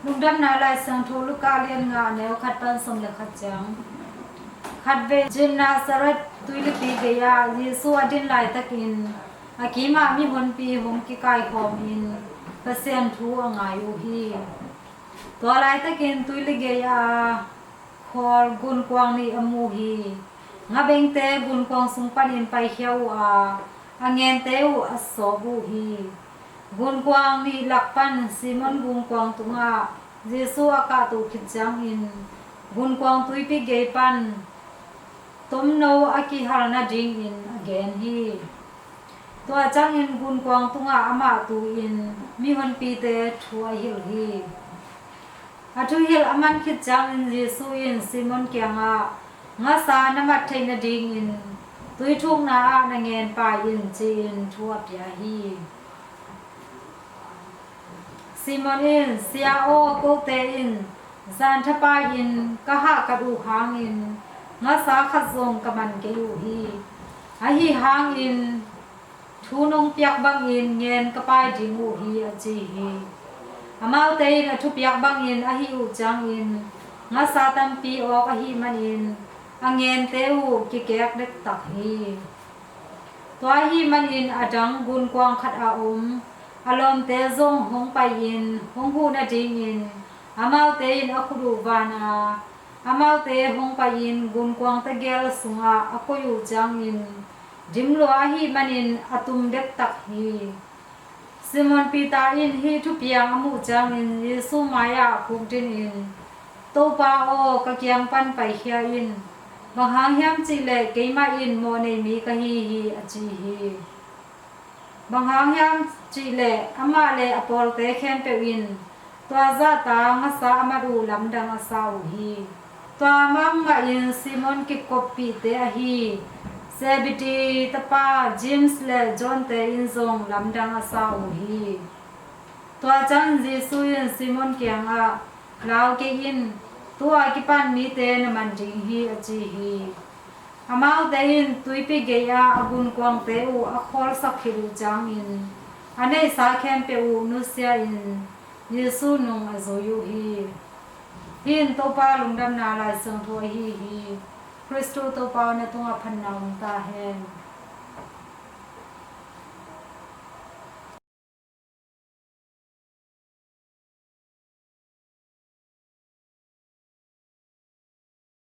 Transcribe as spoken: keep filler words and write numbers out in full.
Lungdamna Lai Siangtho Luka lian nga, neu khat pan sawm le khat ciang. Khatvei Gennesaret tuilipi gei-ah Jesu a din laitakin a kimah mihonpi hong kikaikhawmin Pasian thu a ngai uh hi. Tua laitakin tuili gei-a khawl gunkuang nih a mu hi. Ngabengte gunkuang sung panin paikhia uh a, a ngente uh a sawp uh hi. Gunkuang nih lak pan Simon gunkuang tungah Jesu a kahtuh khit ciangin gunkuang tuipi gei pan tomno a kihal nadingin a gen hi. Tua ciangin gunkuang tungah amah tu-in mihonpite thu a hilh hi. A thuhilh a man khit ciangin Jesu in Simon kiangah, ngasa na mat theih nadingin tui thukna ah na ngen pai in, ci-in thu a pia hi. Simon in, sia aw, kote in zan thapai-in ka hahkat uh hangin ngasa khat zong ka man kei uh hi. Ahi hangin thu nong piak bangin ngen ka pai ding uh hi, a ci hi. Amaute in a thupiak bangin a hih uh ciangin ngasa tampi awk ahih manin a ngente uh kikek dektak hi. Tua ahih manin a dang gunkuang khat a om a lawmte zong hong pai-in hong huh nadingin amaute in a khut uh van a, amaute hong pai-in gunkuang tegel sungah a koih uh ciangin dim lua ahih manin a tum dektak hi. Simon Peter in hih thupiang a muh ciangin Jesu mai-ah khukdinin, Topa aw, ka kiang pan paikhia in. Bang hang hiam cihleh keimah in mawhnei mi ka hi hi, a ci hi. Bang hang hiam cihleh amah le a pawlte khempeuh in tua zahta ngasa a mat uh lamdang a sa uh hi. Tua mah mahin Simon kikoppihte ahi Zebedee tapa James le John-te in zong lamdang a sa uh hi. Tua ciangin Jesu in Simon kiangah, lau kei in, tu-a kipan mite na man ding hi, a ci hi. Amaute in tuipi gei-ah a gunkuangte uh a khawlsak khit uh ciangin a neihsa khempeuh uh nusia-in Jesu nung a zui uh hi. Hih in Topa Lungdamna Lai Siangtho ahi hi. Khristu Topa na tungah phatna om ta hen.